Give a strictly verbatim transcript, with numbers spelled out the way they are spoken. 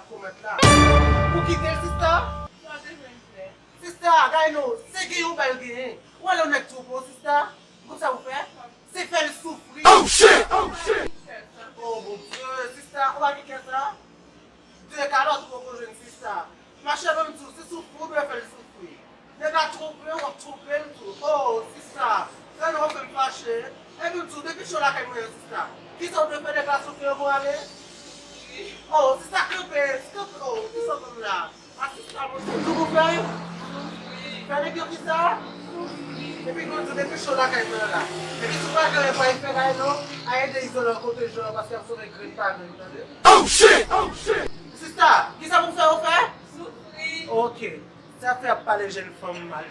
Komèt la. Ou kite l, sista? Sista, gade non, se gen yon bal genyen. Ou wè lè yon nèg twonpe w, sista? Konsa ou fè? Se fè l soufri. Oh shit! Oh shit! Oh Bondye, sista, ou pa gen kè sa? De kalòt ou poko jwenn, sista. Machè, ban m di w, se soufri ou dwe fè l soufri. Nèg la twonpe w, w ap twonpe l tou. Oh, sista, gade w ap fè m fache. Epi m di w, depi cho lakay mwen yo, sista, kisa w dwe fè, nèg la soufri, yo pou ale? Oh, sista, kanpe, kanpe, oh, desann la. Asista, monchè, tou pou fè? Fè nèg yo kisa? Epi nou di depi cho lakay mwen la. Epi si w pa gen anyen pou al fè kay non, al ede izolan kote jan paske ap sove grenn pa grenn, tande? Oh shit! Oh shit! Sista, kisa pou fè ou fè? Soufri. Ok. Sa fè ap pale jèn fanm mal.